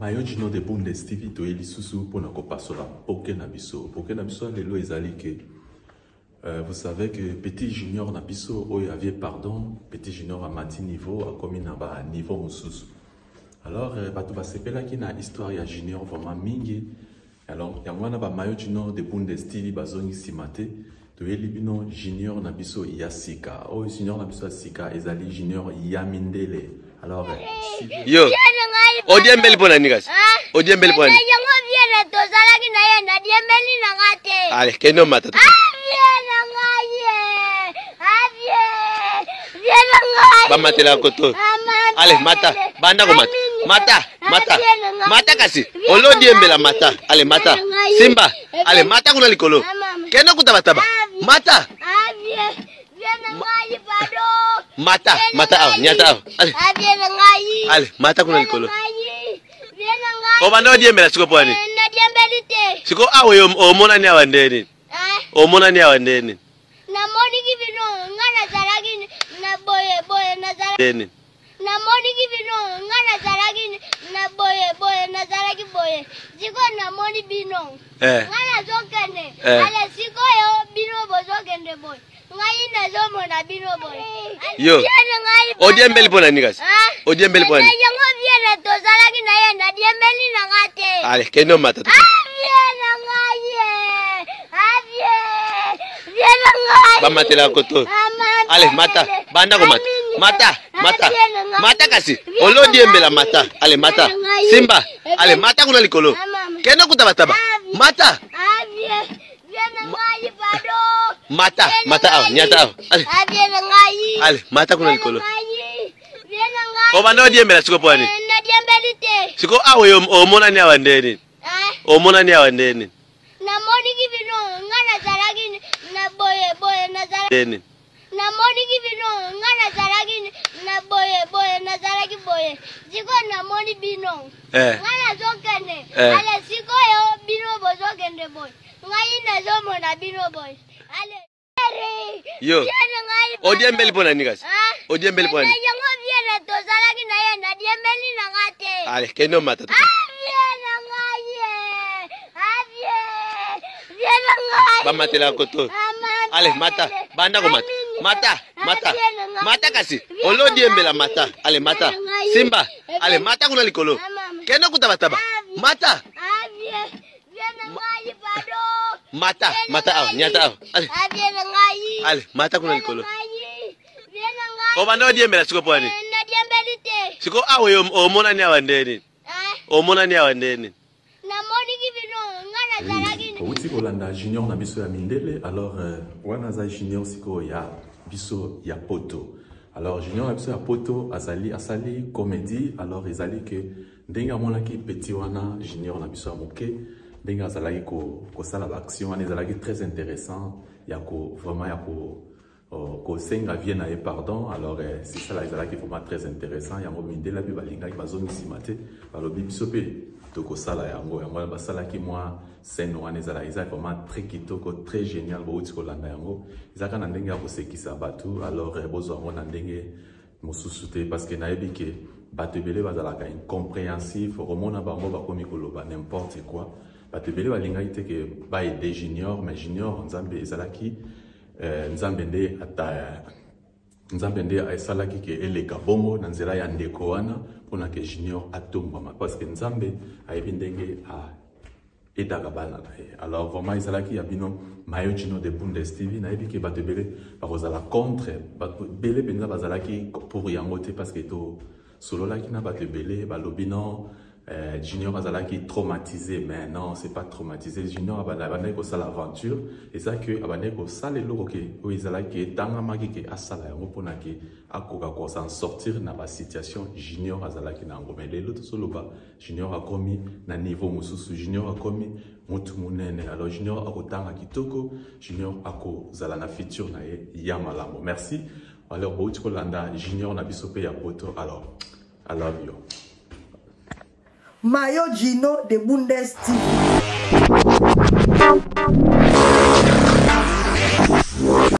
Mayo Gino de Bundes TV toye lisusu mpona kopasola poke na biso. Poke na biso ya lelo ezali ke euh, vous savez que petit junior na biso oyo avie pardon, petit junior amati niveau akomi na ba niveau mosusu. Alors euh, bato basepelaki na histoire ya junior vraiment mingi. Alors yango wana ba mayo Gino de Bundes TV bazongi nsima te toyeli bino junior na biso ya sika oyo junior na biso ya sika ezali junior ya mindele alors yo odiembeli mpo na nini kasi odiembeli mpo na nini yango viene tozalaki na ye nadiembeli na nga te ale kende omata avie na ngai ye avie vie na ngai bamatelaka koto ale mata banda komata mata mata mata kasi olodiembela mata ale mata simba ale mata kuna likolo kende kuta bataba mata mata mata awa nyata awa ale ale mata kuna likolo obanda odiembela siko mpo nini siko awa omonani awa nde nini omonani awa nde nini namoniki bino nga nazalaki na boye boye nazalaki nini Namoniki bino, nga nazalaki na boye boye, nazalaki boye, sikoyo namoni bino eh. Nga nazokende eh. Ale sikoyo bino bozokende boye, ngai nazomona bino boye. Yo odiembeli mpo na nini kasi? Ah? Odiembeli mpo na nini? Yango viene tozalaki na ye, nadiembeli na nga te. Ale kende omata. Ah, vie na ngai ye, ah, vie vie na ngai. Bamatelaka koto. Ale mata, banda komata, mata mata mata kasi olodiembela mata ale mata simba ale mata kuna likolo kende kuta bataba mata mata mata awa nyata awa ale ale mata kuna likolo obanda odiembela siko mpo nini? Siko awa omonani awa nde nini? Omonani awa nde nini? Namoniki bino, nga nazalaki na boye boye, nazalaki nini? Namoniki bino, nga nazalaki na boye boye, nazalaki boye, sikoyo namoni bino eh. Nga nazokende eh. Ale sikoyo bino bozokende boye, ngai nazomona bino boye ale. Yo odiembeli mpo na nini kasi? Odiembeli mpo na nini? Yango viene tozalaki na ye, nadiembeli na nga te. Ale kende omata. Avie na ngai ye, avie vie na ngai. Bamatelaka koto. Ale mata, banda komata, mata mata mata kasi olodiembela mata ale mata simba ale mata kuna likolo kende kuta bataba mata mata mata awa nyata awa ale ale mata kuna likolo obanda odiembela siko mpo nini? Siko awa omonani awa nde nini? Omonani awa nde nini? Namoniki bino, nga nazalaki Outi kolanda junior na biso ya mindele. Alors euh, wana aza junior sikoyo ya biso ya poto. Alors junior na biso ya poto azali asali comédie. Alors ezali ke ndenge amonaki petit wana junior na biso ya moke, ndenge azalaki kosala baaction wana ezalaki très intéressant ya ko vraiment ya ko kosenga vie na ye pardon. Alors eh, c'est ça là, ezalaki vraiment très intéressant. Yango mindela mpe balingaki bazongi nsima te, balobi biso mpe tokosala yango. Yango wana basalaki mwa scène wana, ezala eza vraiment très kitoko, très génial. Bouti kolanda yango, ezalaka na ndenge ya kosekisa bato. Alors eh, bozwa yango na ndenge mosusu te, parce que nayebi ke bato ebele bazalaka incompréhensif, okomona bango bakomi koloba n'importe quoi. Bato ebele balingaki te ke baede junior, mais junior nzambe ezalaki eh, nzambe nde ata nzambe nde esalaki ke eleka bongo na nzela ya ndeko wana mpona ke junior atombwama, parce que nzambe ayebi ndenge a edaka bana na ye. Alors vraiment ezalaki ya bino Mayo Gino de Bundes TV. Nayebi ke bato ebele bakozala contre, bato ebele mpenza bazalaki pour yango te, parce que tosololaki na bato ebele balobi non, Junior azalaki traumatisé. Mais non, c'est pas traumatisé. Junior abandaki kosala aventure, eza ke abandaki kosala eloko ke oyo ezalaki etangamaki ke asala yango mpona ke akoka kosan sortir na basituation junior azalaki na yango. Mais lelo tozoloba junior akomi na niveau mosusu, junior akomi motu monene. Alors junior akotanga kitoko, junior akozala na futur na ye ya malamu. Merci. Alors bouti kolanda junior na biso mpe ya poto. Alors I love you. Mayo Gino de Bundes TV.